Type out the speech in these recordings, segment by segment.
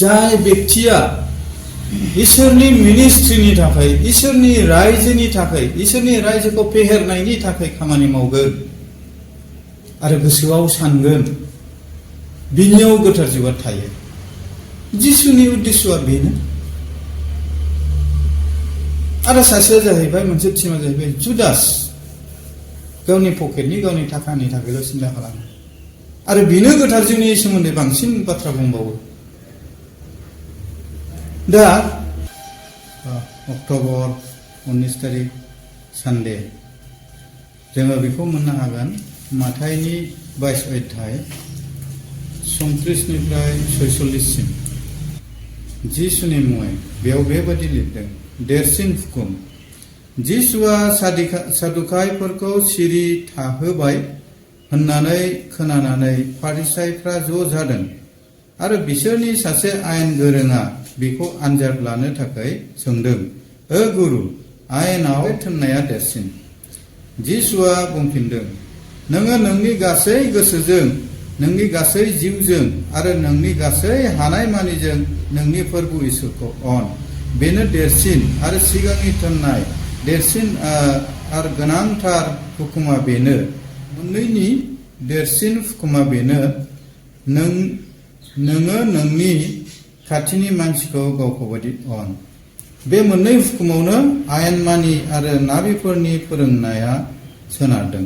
जाय व्यक्तिया ईश्वरनि मिनिस्ट्रिनि थाखाय ईश्वरनि रायजोनि थाखाय ईश्वरनि रायजोखौ फेहेरनायनि थाखाय खामानि मावगोन आरो गोसोआव सानगोन बिनियाव गोथार जिउआ थायो। जिसुनि उद्देश्यआ बेनो। आरो सासेया जाहैबाय मोनसे टिमा जाहैबाय जुदास, गावनि पकेटनि गावनि थाखानि थाखायल' सिन्था खालामो आरो बेनो गोथार जिउनि सोमोन्दै बांसिन बाथ्रा बुंबावो। दा अक्ट'बर 19 तारिख सानडे जोङो बेखौ मोननो हागोन माथाइनि 22 अध्याय 37निफ्राय 46सिम। जिसुनि मुङै बेयाव बेबादि लिरदों, देरसिन हुकुम। जिसुआ सादुकाइफोरखौ सिरि थाहोबाय होननानै खोनानानै फारिसाइफ्रा ज' जादों आरो बिसोरनि सासे आयेन गोरोङा बेखौ आनजाद लानो थाखाय सोंदों, ओ गुरु, आयेनाव थिननाया देरसिन? जिसुआ बुंफिनदों, नोङो नोंनि गासै गोसोजों, नोंनि गासै जिउजों आरो नोंनि गासै हानायमानिजों नोंनि फोरबु इसोरखौ अन। बेनो देरसिन आरो सिगांनि थिननाय। देरसिन आरो गोनांथार हुकुमा बेनो, मोननैनि देरसिन हुकुमा बेनो, नोङो नोंनि खाथिनि मानसिखौ गावखौ बायदि अन। बे मोननै हुकुमावनो आयेनमानि आरो नाबिफोरनि फोरोंनाया सोनारदों।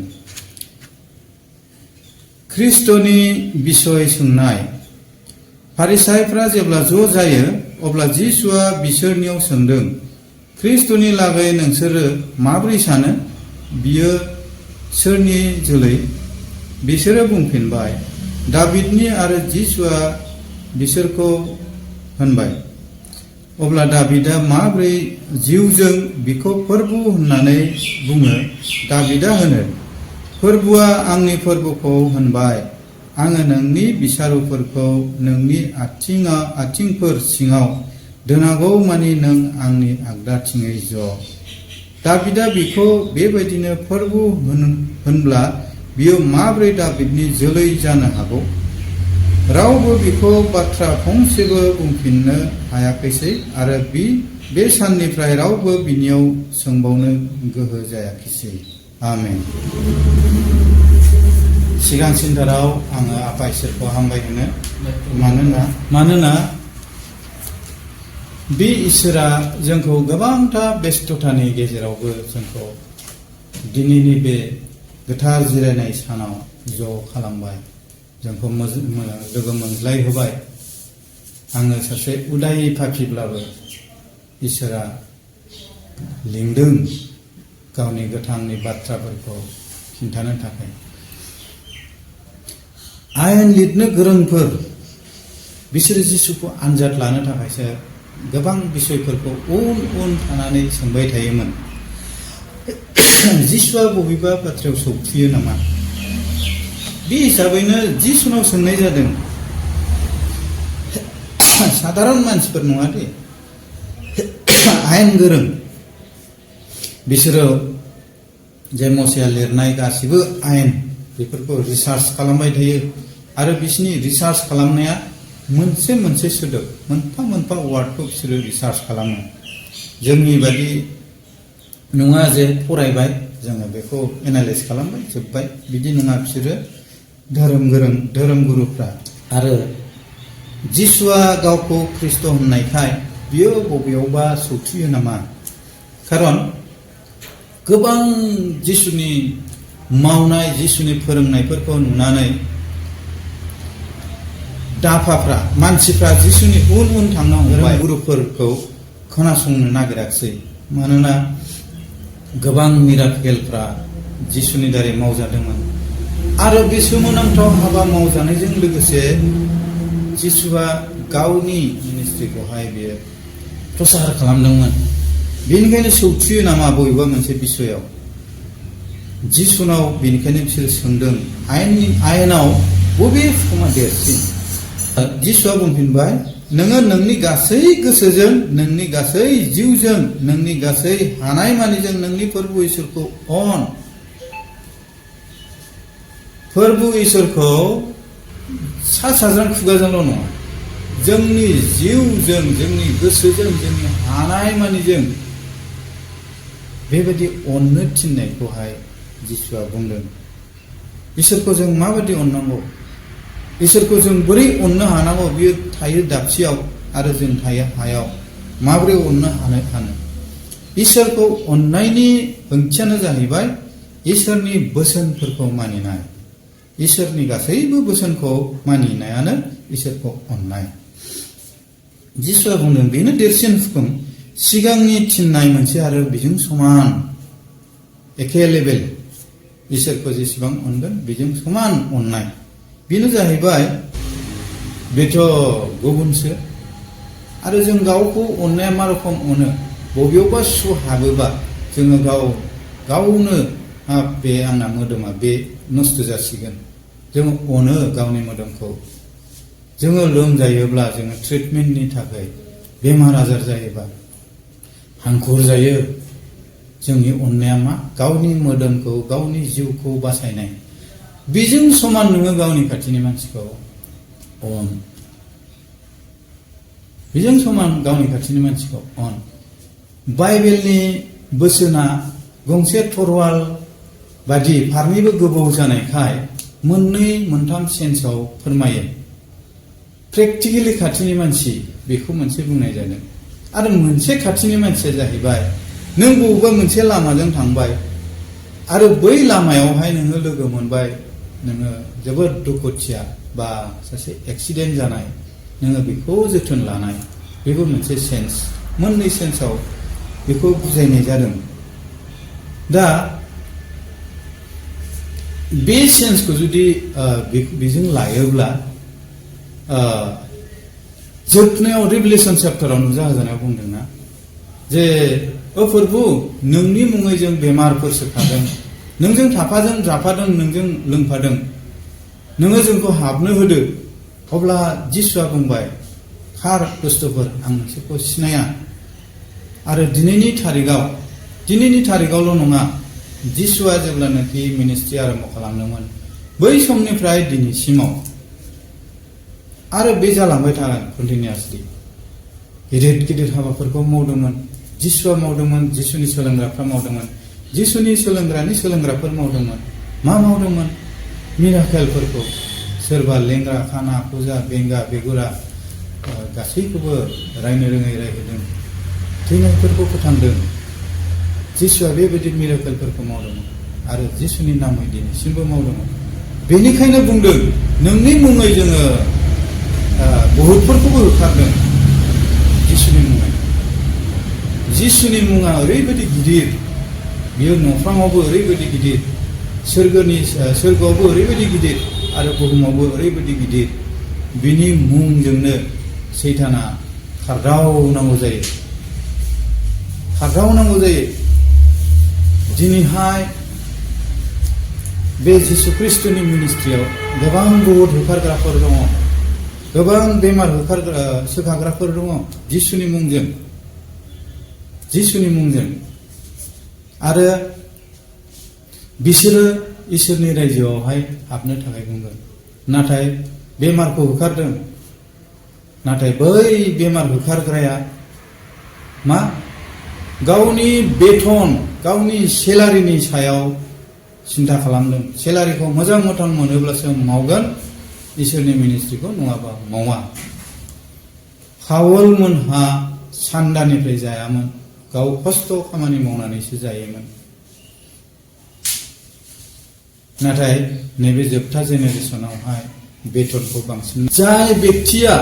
ख्रिस्ट'नि बिसय सोंनाय। फारिसाइफ्रा जेब्ला ज' जायो अब्ला जिसुआ बिसोरनियाव सोंदों, ख्रिस्ट'नि लागै नोंसोरो माबोरै सानो? बियो सोरनि जोलै? बिसोरो बुंफिनबाय, दाबिदनि। आरो जिसुआ बिसोरखौ होनबाय, अब्ला दाबिदा माबोरै जिउजों बिखौ फोरबु होननानै बुङो? दाबिदा होनो, फोरबुआ आंनि फोरबुखौ होनबाय, आङो नोंनि बिसारुफोरखौ नोंनि आथिंफोर सिङाव दोनागौ मानि नों आंनि आगदाथिङै ज'। दाबिदा बिखौ बेबायदिनो फोरबु होनब्ला बियो माबोरै दाबिदनि जोलै जानो हागौ? रावबो बिखौ बाथ्रा फंसेबो बुंफिननो हायाखैसै आरो बे साननिफ्राय रावबो बिनियाव सोंबावनो गोहो जायाखैसै। आमेन। सिगांसिनथाराव आङो आफा इसोरखौ हामबाय होनो, मानोना बे इसोरा जोंखौ गोबांथा बेस्थ'तानि गेजेरावबो जोंखौ दिनैनि बे गोथार जिरायनाय सानाव ज' खालामबाय, जोंखौ लोगो मोनज्लाय होबाय। आङो सासे उदाय फाफिब्लाबो इसोरा लिंदों गावनि गोथांनि बाथ्राफोरखौ खिन्थानो थाखाय। आयेन लिरनो गोरोंफोर बिसोरो जिसुखौ आनजाद लानो थाखायसो गोबां बिसयफोरखौ उन थानानै सोंबाय थायोमोन। जिसुआ बबेबा बाथ्रायाव सौथुयो नामा? बे हिसाबैनो जिसुनाव सोंनाय जादों। साधारन मानसिफोर नङा दे, आयेन गोरों। बिसोरो जे मसेया लिरनाय गासिबो आयेन बेफोरखौ रिसार्च खालामबाय थायो आरो बिसोरनि रिसार्च खालामनाया मोनसे मोनसे सोदोब, मोनफा मोनफा वार्डखौ बिसोरो रिसार्च खालामो। जोंनि बादि नङा जे फरायबाय जोङो बेखौ एनालाइज खालामबाय जोब्बाय, बिदि नङा। बिसोरो धोरोम गोरों धोरोम गुरुफ्रा। आरो जिसुआ गावखौ ख्रिस्ट' होननायखाय बियो बबेयावबा सौथुयो नामा? खारन गोबां जिसुनि मावनाय, जिसुनि फोरोंनायफोरखौ नुनानै दाफाफ्रा, मानसिफ्रा जिसुनि उन थांनो हमबाय। गुरुफोरखौ खोनासंनो नागिराखिसै, मानोना गोबां मिराकेलफ्रा जिसुनि दारै मावजादोंमोन। आरो बे सोमोनांथाव हाबा मावजानायजों लोगोसे जिसुआ गावनि मिनिस्ट्रिखौहाय बियो प्रसार खालामदोंमोन। बेनिखायनो सौथुयो नामा बबेबा मोनसे बिसयाव? जिसुनाव बेनिखायनो बिसोरो सोंदों, आयेनाव बबे हुकुमा देरसिन? जिसुआ बुंफिनबाय, नोङो नोंनि गासै गोसोजों, नोंनि गासै जिउजों, नोंनि गासै हानायमानिजों नोंनि फोरबु इसोरखौ अन। फोरबु इसोरखौ सा साज्रां खुगाजोंल' नङा, जोंनि जिउजों जोंनि गोसोजों जोंनि हानायमानिजों बेबायदि अननो थिननायखौहाय जिसुआ बुंदों। इसोरखौ जों माबायदि अननांगौ, इसोरखौ जों बोरै अननो हानांगौ, बियो थायो दाबसेयाव आरो जों थायो हायाव। माबोरै अननो हानो? इसोरखौ अननायनि ओंथियानो जाहैबाय इसोरनि बोसोनफोरखौ मानिनाय। इसोरनि गासैबो बोसोनखौ मानिनायानो इसोरखौ अननाय। जिसुआ बुंदों बेनो देरसिन हुकुम, सिगांनि थिननाय मोनसे आरो बेजों समान एखे लेभेल, इसोरखौ जेसेबां अनगोन बेजों समान अननाय। बेनो जाहैबाय बेथ' गुबुनसो। आरो जों गावखौ अननाया मा रोखोम अनो? बबेयावबा सु हाबोबा जोङो गावनो बे आंना मोदोमा बे नस्थ' जासिगोन। जोङो अनो गावनि मोदोमखौ। जोङो लोमजायोब्ला जोङो ट्रिटमेन्टनि थाखाय बेमार आजार जायोबा हांखुर जायो। जोंनि अननाया मा? गावनि मोदोमखौ, गावनि जिउखौ बासायनाय। बेजों समान नोङो गावनि खाथिनि मानसिखौ अन। बेजों समान गावनि खाथिनि मानसिखौ अन। बाइबेलनि बोसोना गंसे थरवाल बादि फारनैबो गोबौ जानायखाय मोननै मोनथाम सेन्सआव फोरमायो। प्रेक्टिकेलि खाथिनि मानसि बेखौ मोनसे बुंनाय जादों। आरो मोनसे खाथिनि मानसिया जाहैबाय नों बबेबा मोनसे लामाजों थांबाय आरो बै लामायावहाय नोङो लोगो मोनबाय, नोङो जोबोद दुखुथिया बा सासे एक्सिडेन्ट जानाय, नोङो बेखौ जोथोन लानाय, बेबो मोनसे सेन्स। मोननै सेन्सआव बेखौ बुजायनाय जादों। दा बे सेन्सखौ जुदि बेजों लायोब्ला जोबनायाव रिभेलेशन चैप्टाराव नुजाहोजानायाव बुंदोंना जे ओ प्रभु नोंनि मुङै जों बेमारफोर सोखादों, नोंजों थाफादों, जाफादों, नोंजों लोंफादों, नोङो जोंखौ हाबनो होदो। अब्ला जिसुआ बुंबाय, खार बुस्थुफोर, आं नोंसोरखौ सिनाया। आरो दिनैनि थारिखावल' नङा, जिसुआ जेब्लानाखि मिनिस्ट्रि आरम्भ खालामदोंमोन बै समनिफ्राय दिनैसिमाव आरो बे जालांबाय थागोन कन्टिनिउआसलि। गिदिर गिदिर हाबाफोरखौ मावदोंमोन, जिसुआ मावदोंमोन, जिसुनि सोलोंग्राफ्रा मावदोंमोन, जिसुनि सोलोंग्राफोर मावदोंमोन। मा मावदोंमोन? मिराकेलफोरखौ। सोरबा लेंग्रा, खाना, खुजा, बेंगा, बेगुरा गासैखौबो रायनो रोङै रायहोदों, थैनायफोरखौ फोथांदों। जिसुआ बेबायदि मिराकेलफोरखौ मावदोंमोन आरो जिसुनि नामै दिनैसिमबो मावदोंमोन। बेनिखायनो बुंदों नोंनि मुङै जोङो बहुतफोरखौबो होखारदों। जिसुनि मुङा ओरैबायदि गिदिर, बियो न'फ्राङावबो ओरैबायदि गिदिर, सोरगोआवबो ओरैबायदि गिदिर आरो बुहुमावबो ओरैबायदि गिदिर। बिनि मुंजोंनो सैताना खारदावनांगौ जायो। दिनैहाय बे जिसु ख्रिस्टनि मिनिस्ट्रियाव गोबां बहुद होखारग्राफोर दङ, गोबां बेमार सोखाग्राफोर दङ जिसुनि मुंजों। आरो बिसोरो इसोरनि रायजोआवहाय हाबनो थाखाय बुंगोन। नाथाय बेमारखौ होखारदों। नाथाय बै बेमार होखारग्राया मा? गावनि बेथन, गावनि सेलारिनि सायाव सिन्था खालामदों। सेलारिखौ मोजां मोनोब्लासो मावगोन इसोरनि मिनिस्ट्रिखौ, नङाबा मावा। पावलमोनहा सान्दानिफ्राय जायामोन, गाव खस्थ' खामानि मावनानैसो जायोमोन। नाथाय नैबे जोबथा जेनेरेसनावहाय बेथनखौ बांसिन। जाय बेक्तिया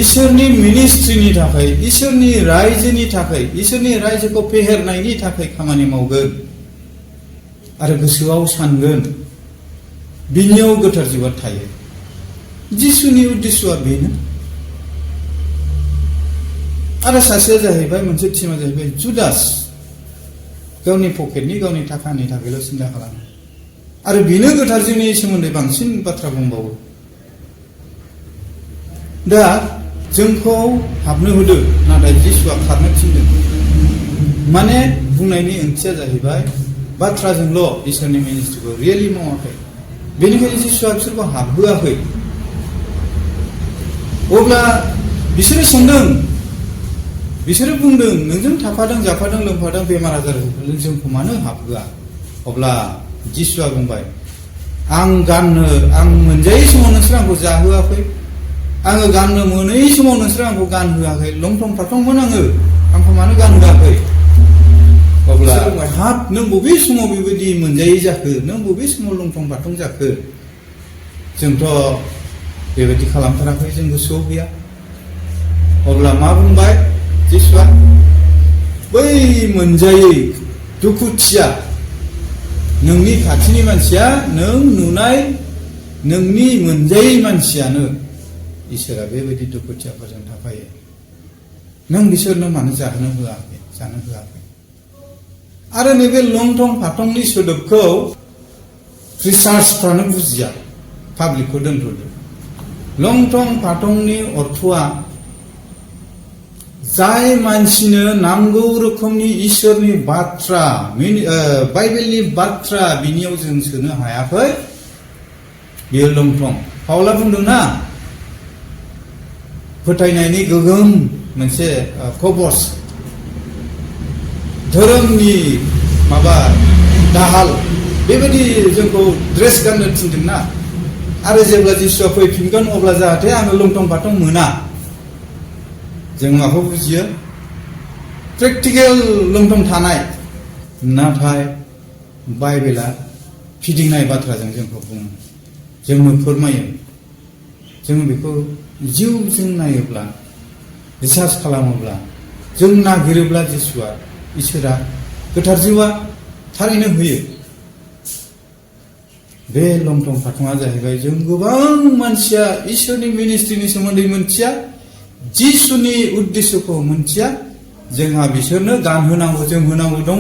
इसोरनि मिनिस्ट्रिनि थाखाय, इसोरनि रायजोनि थाखाय, इसोरनि रायजोखौ फेहेरनायनि थाखाय खामानि मावगोन आरो गोसोआव सानगोन, बिनियाव गोथार जिउआ थायो। जिसुनि उद्देश्यआ बेनो। आरो सासेया जाहैबाय, मोनसे टिमा जाहैबाय जुदास, गावनि पकेटनि, गावनि थाखानि थाखायल' सिन्था खालामो आरो बेनो गोथार जिउनि सोमोन्दै बांसिन बाथ्रा बुंबावो। दा जोंखौ हाबनो होदो, नाथाय जिसुआ खारनो थिनदों। माने बुंनायनि ओंथिया जाहैबाय बाथ्राजोंल' इसोरनि मिनिस्ट्रिखौ रियेलि मावाखै। बेनिखायनो जिसुआ बिसोरखौ हाबहोआखै। अब्ला बिसोरो सोंदों, बिसोरो बुंदों नोंजों थाफादों जाफादों लोंफादों बेमार आजार जोंखौ मानो हाबहोआ? अब्ला जिसुआ बुंबाय, आं मोनजायै समाव नोंसोर आंखौ जाहोआखै, आङो गाननो मोनै समाव नोंसोर आंखौ गानहोआखै, लंथं फाथंमोन आंखौ मानो गानहोआखै? अब्ला हाब नों बबे समाव बेबायदि मोनजायै जाखो? नों बबे समाव लंथं फाथं जाखो? जोंथ' बेबायदि खालामथाराखै, जों गोसोआव गैया। अब्ला मा बुंबाय जिसुआ? बै मोनजायै दुखुथिया नोंनि खाथिनि मानसिया, नों नुनाय नोंनि मोनजायै मानसियानो इसोरा बेबायदि दुखुथियाफोरजों थाफायो। नों बिसोरनो मानो जानो होआखै? आरो नैबे लंथं फाथंनि सोदोबखौ रिसार्चफ्रानो बुजिया, पाब्लिकखौ दोनथ'दो। लंथं फाथंनि अर्थआ जाय मानसिनो नांगौ रोखोमनि इसोरनि बाथ्रा, बाइबेलनि बाथ्रा बिनियाव जों सोनो हायाखै, बेयो लंथं। पाउला बुंदोंना, फोथायनायनि गोगोम मोनसे कबच, धोरोमनि दाहाल, बेबायदि जोंखौ ड्रेस गाननो थिनदोंना। आरो जेब्ला जिसुआ फैफिनगोन अब्ला जाहाथे आङो लंथं फाथं मोना। जों माखौ बुजियो? प्रेक्टिकेल लंथं थानाय। नाथाय बाइबेला फिदिंनाय बाथ्राजों जोंखौ बुङो, जोंनो फोरमायो। जों बेखौ जिउजों नायोब्ला, रिसार्च खालामोब्ला, जों नागिरोब्ला जिसुआ, इसोरा, गोथार जिउआ थारैनो होयो। बे लंथं फाथङा जाहैबाय, जों गोबां मानसिया इसोरनि मिनिस्ट्रिनि सोमोन्दै मोनथिया, जिसुनि उद्देश्यखौ मोनथिया। जोंहा बिसोरनो गानहोनांगौ, जों होनांगौ दङ।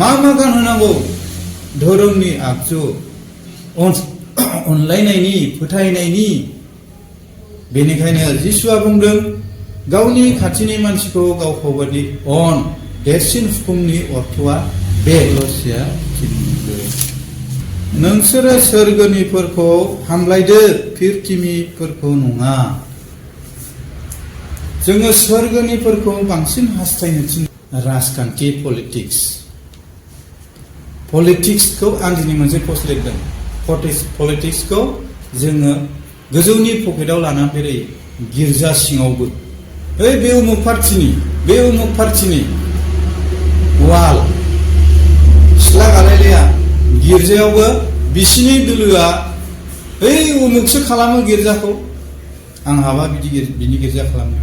मा गानहोनांगौ? धोरोमनि आगजु, अनलायनायनि, फोथायनायनि। बेनिखायनो जिसुआ बुंदों, गावनि खाथिनि मानसिखौ गावखौ बायदि अन। देरसिन हुकुमनि अर्थआ बेल'सिया थिनदो, नोंसोरो सोरगोनिफोरखौ हामलायदो, फिरथिमिफोरखौ नङा। जोङो सोरगोनिफोरखौ बांसिन हास्थायनो थिनो। राजखान्थि, पलिटिक्सखौ आं दिनै मोनसे पस्ट लिरदों। पलिटिक्सखौ जोङो गोजौनि पकेटाव लानानै बेरायो, गिर्जा सिङावबो। बे उमुक पार्टिनि वाल सिथ्ला गालायलाया, गिर्जायावबो बिसिनि दोलोआ बै उमुकसो खालामो गिर्जाखौ, आं हाबा बिनि गिर्जा खालामनायाव।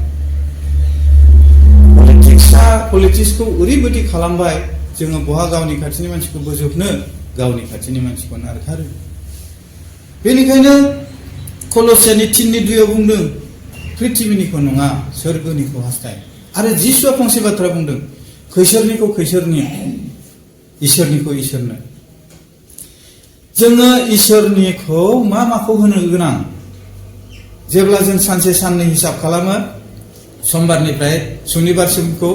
पलिटिक्सखौ ओरैबायदि खालामबाय, जोङो बहा गावनि खाथिनि मानसिखौ बोजबनो, गावनि खाथिनि मानसिखौ नारखारो। बेनिखायनो कलसियानि 3:2 बुंदों, पृथिबिनिखौ नङा, सोरगोनिखौ हास्थाय। आरो जिसुआ फंसे बाथ्रा बुंदों, खैसोरनिखौ खैसोरनि, इसोरनिखौ इसोरनो। जोङो इसोरनिखौ माखौ होनो गोनां? जेब्ला जों सानसे साननै हिसाब खालामो, समबारनिफ्राय सनिबारसिमखौ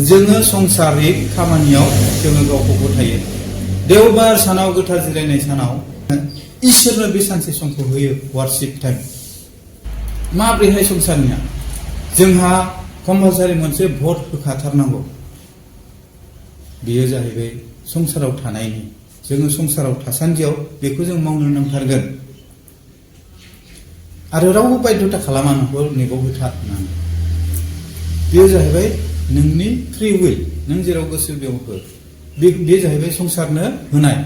जोङो संसारिक खामानियाव जोङो गावखौ गथायो। देवबार सानाव, गोथार जिरायनाय सानाव इसोरनो बे सानसे समखौ होयो, वार्शिप टाइम। माब्रैहाय संसारनिया? जोंहा कम्पालसारि मोनसे भट होखाथारनांगौ। बेयो जाहैबाय संसाराव थानायनि। जोङो संसाराव थासान्दियाव बेखौ जों मावनो नांथारगोन। आरो रावबो बाध्यता खालामा नंगौ नैबाव होथार होननानै। बेयो जाहैबाय नोंनि फ्रि उइल, नों जेराव गोसो बेयाव हो। बे जाहैबाय संसारनो होनाय।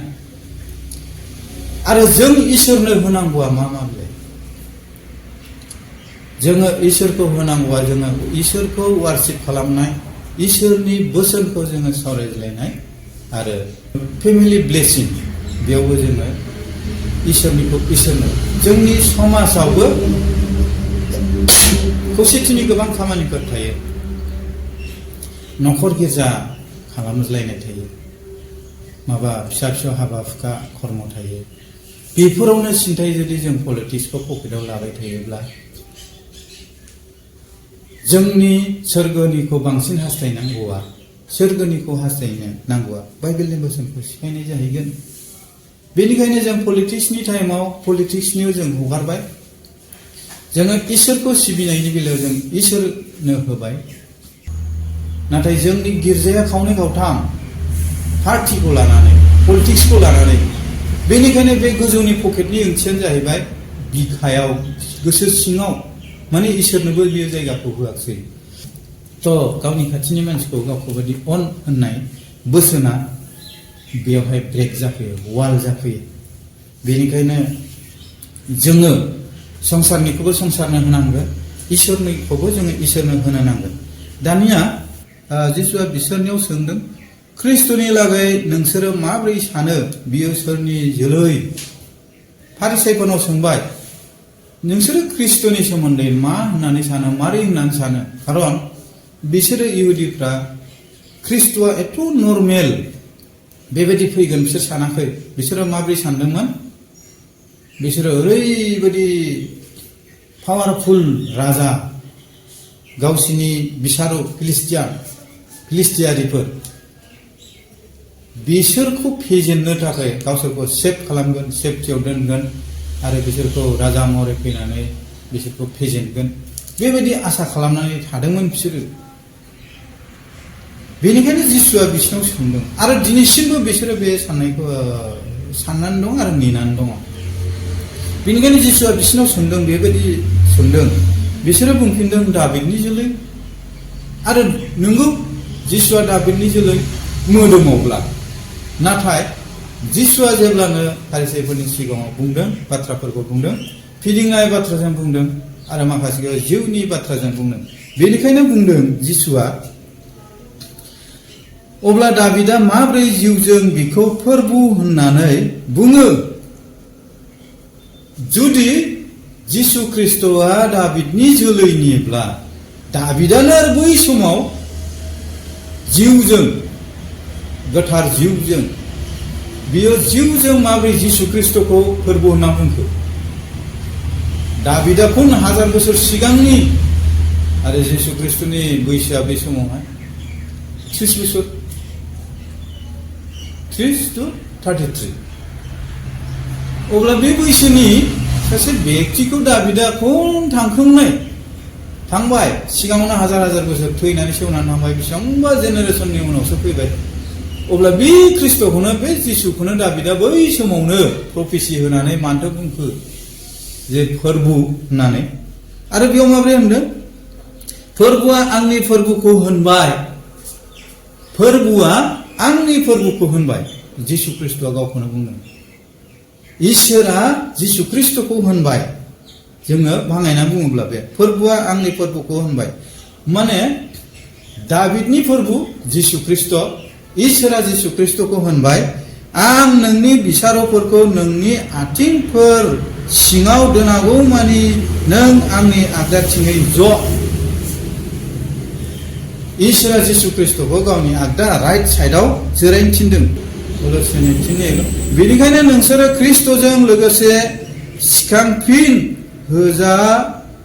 आरो जों इसोरनो होनांगौआ मा बिलाय? जोङो इसोरखौ होनांगौआ, जोङो इसोरखौ वार्शिप खालामनाय, इसोरनि बोसोनखौ जोङो सावरायज्लायनाय, आरो फेमिलि ब्लेसिं, बेयावबो जोङो इसोरनो। जोंनि समाजावबो खौसेथिनि गोबां खामानिफोर थायो, न'खर गिर्जा खालामज्लायनाय थायो, फिसा फिसा हाबा हुखा खर्म थायो। बेफोरावनो सिन्थाय जुदि जों पलिटिक्सखौ पकेटाव लाबाय थायोब्ला, जोंनि सोरगोनिखौ बांसिन हास्थायनांगौआ, सोरगोनिखौ हास्थायनो नांगौआ बाइबेलनि बोसोनखौ सिफायनाय जाहैगोन। बेनिखायनो जों पलिटिक्सनि टाइमाव पलिटिक्सनियाव जों हगारबाय। जोङो इसोरखौ सिबिनायनि बेलायाव जों इसोरनो होबाय, नाथाय जोंनि गिर्जाया खावनै खावथाम पार्टिखौ लानानै, पलिटिक्सखौ लानानै, बेनिखायनो बे गोजौनि पकेटनि ओंथियानो जाहैबाय बिखायाव, गोसो सिङाव माने इसोरनोबो बियो जायगाखौ होआखै। गावनि खाथिनि मानसिखौ गावखौ बायदि अन होननाय बोसोना बेवहाय ब्रेक जाफैयो, वाल जाफैयो। बेनिखायनो जोङो संसारनिखौबो संसारनो होनांगोन, इसोरनिखौबो जोङो इसोरनो होनो नांगोन। दानिया जिसुआ बिसोरनियाव सोंदों, ख्रिस्ट'नि लागै नोंसोरो माब्रै सानो? बियो सोरनि जोलै? फारिसाइफोरनाव सोंबाय, नोंसोरो ख्रिस्ट'नि सोमोन्दै मा होननानै सानो, मारै होननानै सानो? खारन बिसोरो इहुदिफ्रा ख्रिस्ट'आ एथ' नर्मेल बेबायदि फैगोन बिसोर सानाखै। बिसोरो माब्रै सानदोंमोन? बिसोरो ओरैबायदि पावारफुल राजा, गावसिनि बिसारु फिलिस्टियारिफोर, बिसोरखौ फेजेननो थाखाय गावसोरखौ सेभ खालामगोन, सेफटियाव दोनगोन आरो बिसोरखौ राजा महरै फैनानै बिसोरखौ फेजेनगोन, बेबायदि आसा खालामनानै थादोंमोन बिसोरो। बेनिखायनो जिसुआ बिसोरनाव सोंदों आरो दिनैसिमबो बिसोरो बे साननायखौ साननानै दं आरो नेनानै दङ। बेनिखायनो जिसुआ बिसोरनाव सोंदों, बेबायदि सोंदों। बिसोरो बुंफिनदों, दाबिदनि जोलै। आरो नोंगौ, जिसुआ दाबिदनि जोलै मोदोमावब्ला। नाथाय जिसुआ जेब्लानो फारिसाइफोरनि सिगाङाव बुंदों, बाथ्राफोरखौ बुंदों, फिदिंनाय बाथ्राजों बुंदों आरो माखासे जिउनि बाथ्राजों बुंदों। बेनिखायनो बुंदों जिसुआ, अब्ला दाबिदा माब्रै जिउजों बिखौ फोरबु होननानै बुङो? जुदि जिसु ख्रिस्ट'आ दाबिदनि जोलैनिब्ला, दाबिदानो आरो बै समाव जिउजों, गोथार जिउजों, बियो जिउजों माब्रै जिसु ख्रिस्ट'खौ फोरबु होनना बुंखो? दाबिदा 1000 बोसोर सिगांनि आरो जिसु ख्रिस्ट'नि बैसोआ बे समावहाय 30 बोसोर, 30 to 33। अब्ला बे बैसोनि सासे बेक्तिखौ दाबिदा थांबाय, सिगाङावनो हाजार बोसोर थैनानै सेवनानै थांबाय, बेसेबांबा जेनेरेसननि उनावसो फैबाय। अब्ला बे ख्रिस्ट'खौनो, बे जिसुखौनो दाबिदा बै समावनो प्रफेसि होनानै मानोथो बुंखो जे फोरबु होननानै? आरो बेयाव माब्रै होनदों? फोरबुआ आंनि फोरबुखौ होनबाय, फोरबुआ आंनि फोरबुखौ होनबाय। जिसु ख्रिस्ट'आ गावखौनो बुंदों, इसोरा जिसु ख्रिस्ट'खौ होनबाय। जोङो भाङायना बुङोब्ला बे फोरबुआ आंनि फोरबुखौ होनबाय, माने दाबिदनि फोरबु जिसु ख्रिस्ट', इसोरा जिसु ख्रिस्ट'खौ होनबाय, आं नोंनि बिसारफोरखौ नोंनि आथिंफोर सिङाव दोनागौ मानि नों आंनि आगदाथिङै ज'। इसोरा जिसु ख्रिस्ट'खौ गावनि आगदा राइट साइडआव जिरायनो थिनदों। बेनिखायनो नोंसोरो ख्रिस्ट'जों लोगोसे सिखांफिन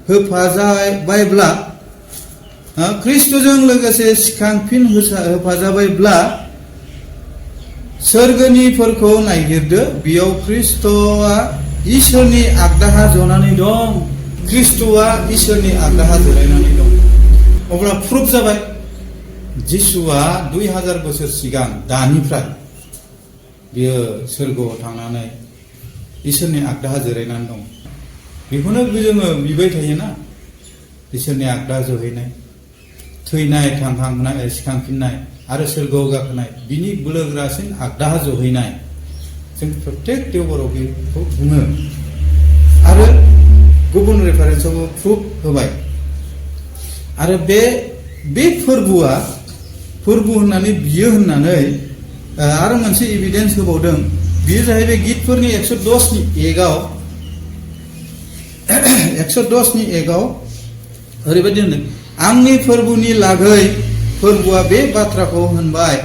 होफाजाबायब्ला, ख्रिस्ट'जों लोगोसे सिखांफिन होफाजाबायब्ला सोरगोनिफोरखौ नायगिरदो, बेयाव ख्रिस्ट'आ इसोरनि आगदाहा जनानै दं। ख्रिस्ट'आ इसोरनि आगदाहा जिरायनानै दं। अब्ला प्रुफ जाबाय, जिसुआ 2000 बोसोर सिगां दानिफ्राय बियो सोरगोआव थांनानै इसोरनि आगदाहा जिरायनानै दं। बेखौनो जोङो बिबाय थायोना, इसोरनि आगदा जहैनाय, थैनाय, थांखांनाय, सिखांफिननाय आरो सोरगोआव गाखोनाय, बिनि बोलोग्रासिन आगदाहा जहैनाय। जों प्रत्येक देवबाराव बेखौ बुङो आरो गुबुन रेफारेन्सआवबो प्रुफ होबाय। आरो बे फोरबु होननानै बियो होननानै आरो मोनसे एभिडेन्स होबावदों। बियो जाहैबाय गितफोरनि 110 नि एगाव ओरैबायदि होनदों, आंनि फोरबुनि लागै फोरबुआ बे बाथ्राखौ होनबाय।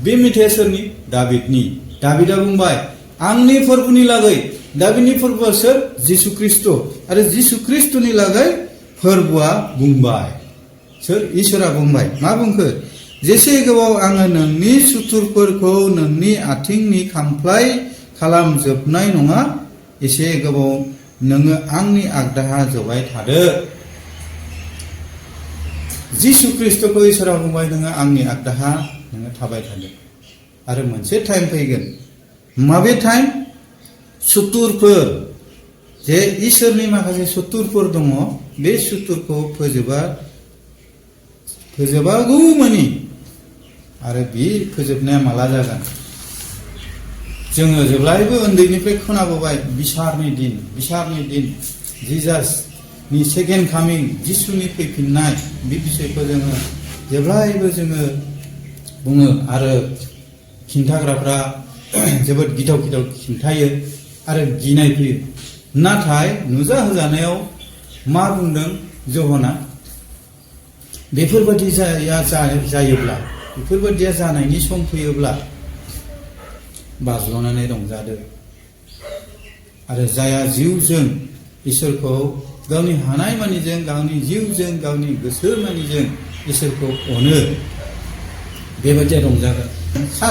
बे मेथाइया सोरनि? दाबिदनि। दाबिदा बुंबाय, आंनि फोरबुनि लागै। दाबिदनि फोरबुआ सोर? जिसु ख्रिस्ट'। आरो जिसु ख्रिस्ट'नि लागै फोरबुआ बुंबाय। सोर? इसोरा बुंबाय। मा बुंखो? जेसे गोबाव आङो नोंनि सुथुरफोरखौ नोंनि आथिंनि खामफ्लाय खालामजोबनाय नङा, एसे गोबाव नोङो आंनि आगदाहा जबाय थादो। जिसु ख्रिस्टखौ इसोरा बुंबाय नोङो आंनि आगदाहा नोङो थाबाय थादो। आरो मोनसे टाइम फैगोन, माबे टाइम? सुथुरफोर, जे इसोरनि माखासे सुथुरफोर दङ, बे सुथुरखौ फोजोबागौमानि, आरो बे फोजोबनाया माला जागोन? जोङो जेब्लायबो उन्दैनिफ्राय खोनाबोबाय बिसारनि दिन, जिजासनि सेकेन्ड कामिं, जिसुनि फैफिननाय, बे बिषयखौ जोङो जेब्लायबो जोङो बुङो आरो खिन्थाग्राफ्रा जोबोद गिथाव खिन्थायो आरो गिनाय फैयो। नाथाय नुजाहोजानायाव मा बुंदों जहना? बेफोरबायदि जायोब्ला, बेफोरबायदिया जानायनि सम फैयोब्ला बाज्ल'नानै रंजादो। आरो जाया जिउजों इसोरखौ गावनि हानायमानिजों, गावनि जिउजों, गावनि गोसो मानिजों इसोरखौ अनो, बेबायदिया रंजागोन। सा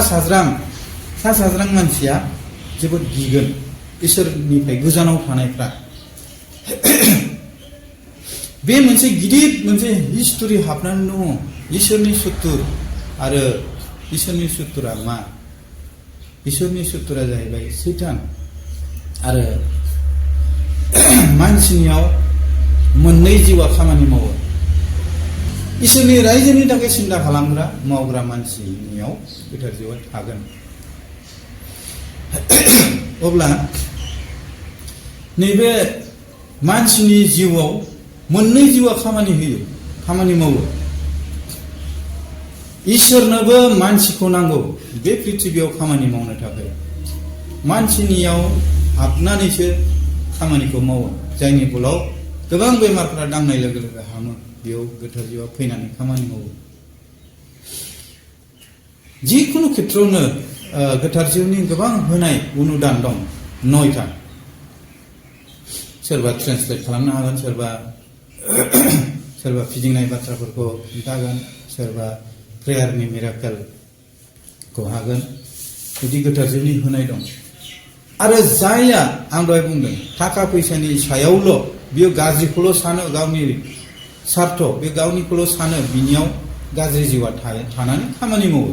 साज्रां मानसिया जोबोद गिगोन, इसोरनिफ्राय गोजानाव थानायफ्रा। बे मोनसे गिदिर मोनसे हिस्टरि हाबनानै दङ, इसोरनि सुथुर। आरो इसोरनि सुथुरा मा? इसोरनि सुथुरा जाहैबाय सैतान। आरो मानसिनियाव मोननै जिउआ खामानि मावो। इसोरनि रायजोनि थाखाय सिन्था खालामग्रा, मावग्रा मानसिनियाव गोथार जिउआ थागोन। अब्ला नैबे मानसिनि जिउआव मोननै जिउआ खामानि मावो। इसोरनोबो मानसिखौ नांगौ बे पृथिबियाव खामानि मावनो थाखाय। मानसिनियाव हाबनानैसो खामानिखौ मावो, जायनि फलाव गोबां बेमारफोरा दांनाय लोगो लोगो हामो। बेयाव गोथार जिउआ फैनानै खामानि मावो। जिखुनु खेत्रआवनो गोथार जिउनि गोबां होनाय अनुदान दं, 9टा। सोरबा ट्रेन्सलेट खालामनो हागोन, सोरबा फिदिंनाय बाथ्राफोरखौ खिन्थागोन, सोरबा प्रेयारनि मिराकेलखौ हागोन। बिदि गोथार जिउनि होनाय दं। आरो जायया आं दहाय बुंदों थाखा फैसानि सायावल' बियो गाज्रिखौल' सानो, गावनि सार्थ, बे गावनिखौल' सानो, बिनियाव गाज्रि जिउआ थानानै खामानि मावो।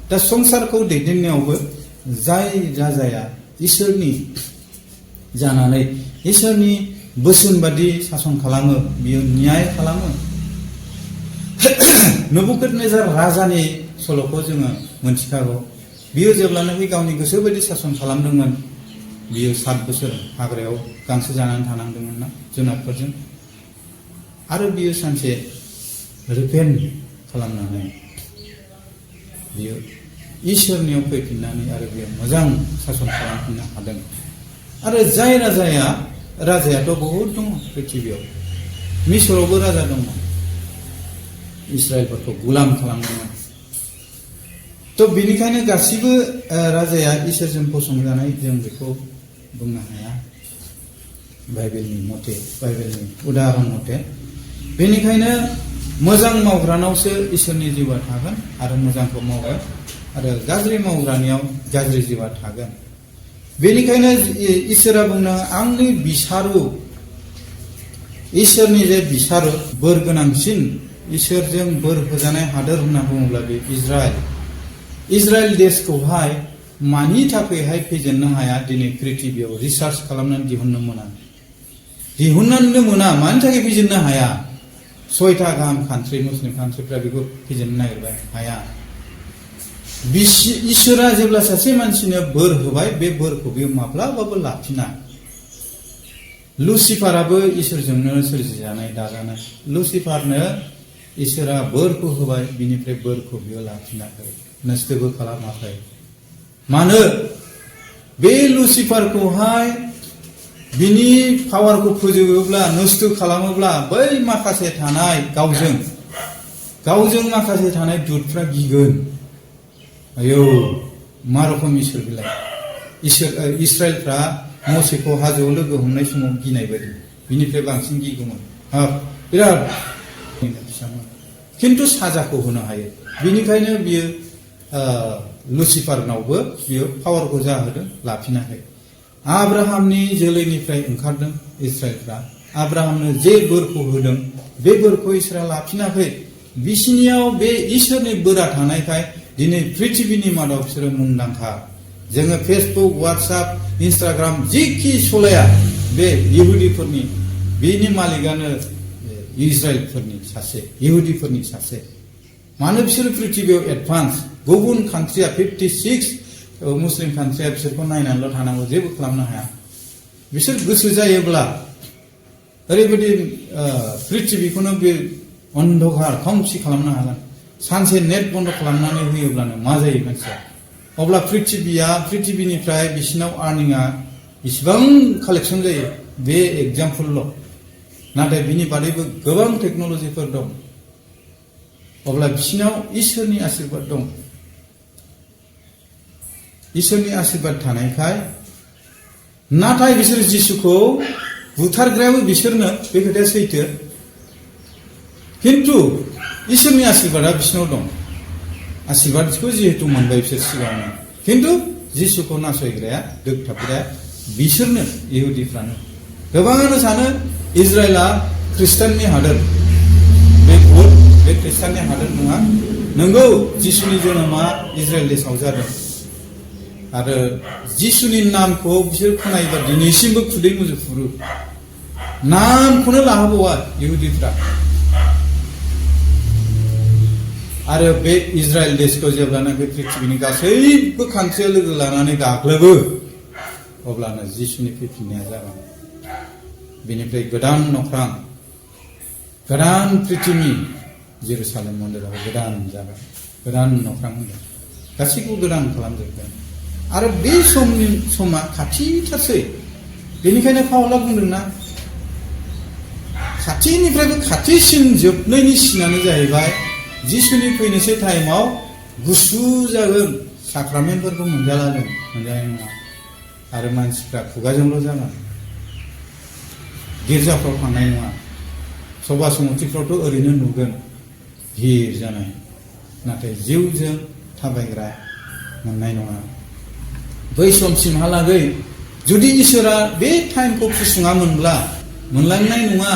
दा संसारखौ दैदेननायावबो जाय राजाया इसोरनि जानानै इसोरनि बोसोन बादि सासन खालामो, बियो न्याय खालामो। नेबुकादनेजार राजानि सल'खौ जोङो मोनथिखागौ। बियो जेब्लानाखि गावनि गोसो बायदि सासन खालामदोंमोन, बियो 7 बोसोर हाग्रायाव गांसो जानानै थानांदोंमोन ना जुनारफोरजों। आरो बियो सानसे रिपेन्ट खालामनानै बियो इसोरनियाव फैफिननानै आरो बियो मोजां सासन खालामफिननो हादों। आरो जाय राजायाथ' बहुद दङ पृथिबियाव। मिसरावबो राजा दङ, इस्राएलफोरखौ गुलाम खालामदोंमोन। थ' बेनिखायनो गासिबो राजाया इसोरजों फसंजानाय जों बेखौ बुंनो हाया, बाइबेलनि उदाहरन मथे। बेनिखायनो मोजां मावग्रानावसो इसोरनि जिउआ थागोन आरो मोजांखौ मावगोन, आरो गाज्रि मावग्रानियाव गाज्रि जिउआ थागोन। बेनिखायनो इसोरा बुंनो, आंनि बिसारु, इसोरनि जे बिसारु बोर गोनांसिन, इसोरजों बोर होजानाय हादोर होनना बुङोब्ला बे इजराइल देशखौहाय मानि थाखायहाय फेजेननो हाया दिनै पृथिबियाव रिसार्च खालामनानै दिहुननानै मोना मानि थाखाय फेजेननो हाया? 6टा गाहाम कान्ट्रि, मुस्लिम कान्ट्रिफ्रा बेखौ फेजेननो नागिरबाय, हाया। इसोरा जेब्ला सासे मानसिनो बोर होबाय, बे बोरखौ बियो माब्लाबाबो लाफिना। लुसिफाराबो इसोरजोंनो सोरजिजानाय, दाजानाय। लुसिफारनो इसोरा बोरखौ होबाय, बिनिफ्राय बोरखौ बियो लाफिनाखै, नस्थ'बो खालामाखै। मानो? बे लुसिफारखौहाय बिनि पावारखौ फोजोबोब्ला, नस्थ' खालामोब्ला, बै माखासे थानाय गावजों माखासे थानाय दुतफ्रा गिगोन। आयौ मा रखम इसोर बिलाय? इस्राएलफ्रा मसेखौ हाजोआव लोगो हमनाय समाव गिनाय बायदि, बिनिफ्राय बांसिन गिगौमोन। बिराद खिन्थु साजाखौ होनो हायो। बिनिखायनो बियो लुसिफारनावबो बियो पावारखौ जाहोदों, लाफिनाखै। आब्राहामनि जोलैनिफ्राय ओंखारदों इस्राएलफ्रा आब्राहामनो जे बोरखौ होदों बे बोरखौ इसोरा लाफिनाखै बिसिनियाव बे इसोरनि बोरा थानायखाय दिनै पृथिबिनि मादाव बिसोरो मुंदांखा जोङो फेसबुक वाट्सएप इन्स्टाग्राम जिखि सलाया बे इहुदिफोरनि बेनि मालिकानो इजराइलफोरनि सासे इहुदिफोरनि सासे मानो बिसोरो पृथिबियाव एडभान्स गुबुन कान्ट्रिया 56 मुस्लिम कान्ट्रिया बिसोरखौ नायनानैल' थानांगौ जेबो खालामनो हाया बिसोर गोसो जायोब्ला ओरैबायदि पृथिबिखौनो बे अन्धकार खोमसि खालामनो हागोन सानसे नेट बन्द खालामनानै होयोब्लानो मा जायो मानसिया अब्ला पृथिबिनिफ्राय बिसिनाव आर्निंआ इसिबां कालेक्सन जायो बे एग्जाम्पलल' नाथाय बिनि बादैबो गोबां टेक्न'लजिफोर दं अब्ला बिसिनाव इसोरनि आशीर्बाद दं इसोरनि आशीर्बाद थानायखाय नाथाय बिसोर जिसुखौ बुथारग्रायाबो बिसोरनो बे खोथाया सैथो किन्तु इसोरनि आशीर्बादा बिसोरनाव दं आशीर्बादखौ जिहेतु मोनबाय बिसोर सिगाङावनो किन्तु जिसुखौ नासयग्राया दोगथाबग्राया बिसोरनो इहुदिफ्रानो गोबाङानो सानो इजराइला ख्रिस्टाननि हादोर बे भुट बे ख्रिस्टाननि हादोर नङा नंगौ जिसुनि जोनोमा इजराइल देशआव जादों आरो जिसुनि नामखौ बिसोर खोनायोबा दिनैसिमबो खुदै मुजुफुरो नामखौनो लाहोबावा इहुदिफ्रा आरो बे इजराइल देशखौ जेब्लानाखि पृथिबिनि गासैबो कान्ट्रिया लोगो लानानै गाग्लोबो अब्लानो जिसुनि फैफिननाया जागोन बेनिफ्राय गोदान नख्रां गोदान पृथिबि जेरुसालेम मन्दिराव गोदान जागोन गोदान नख्रां होनगोन गासैखौबो गोदान खालामजोबगोन आरो बे समा खाथिथारसै बेनिखायनो पाउला बुंदोंना खाथिनिफ्रायबो खाथिसिन जोबनायनि सिनानो जाहैबाय जिसुनि फैनोसै टाइमाव गुसु जागोन साक्रामेन्टफोरखौ मोनजानाय नङा आरो मानसिफ्रा खुगाजोंल' जागोन गिर्जाफ्राव थांनाय नङा सभा समितिफ्रावथ' ओरैनो नुगोन भिर जानाय नाथाय जिउजों थाबायग्रा मोननाय नङा बै समसिमहालागै जुदि इसोरा बे टाइमखौ फुसुङामोनब्ला मोनलांनाय नङा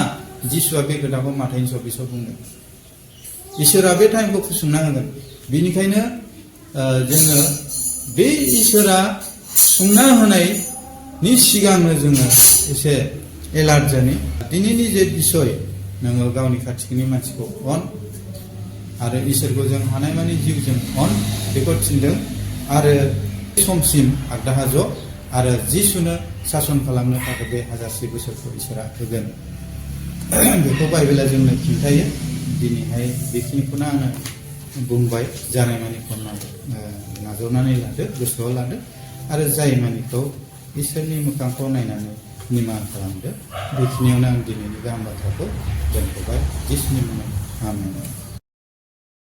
जिसुआ बे खोथाखौ माथाइनि 24 बुंदों इसोरा बे टाइमखौ फुसुंना होगोन बेनिखायनो जोङो बे इसोरा सुंना होनायनि सिगांनो जोङो एसे एलार्ट जानि दिनैनि जे बिसय नोङो गावनि खाथिनि मानसिखौ अन आरो इसोरखौ जों हानायमानि जिउजों अन बेखौ थिनदों आरो समसिम आगदाहा ज' आरो जिसुनो सासन खालामनो थाखाय बे हाजारसे बोसोरखौ इसोरा होगोन बेखौ बाइबेला जोंनो खिन्थायो दिनैहाय बेखिनिखौनो आङो बुंबाय जानायमानिखौ नाजावनानै लादो गोसोआव लादो आरो जायमानिखौ इसोरनि मोखांखौ नायनानै निमाहा खालामदो बेखिनियावनो आं दिनैनि गाहाम बाथ्राखौ दोनथ'बाय जिसुनि मुङाव आमेन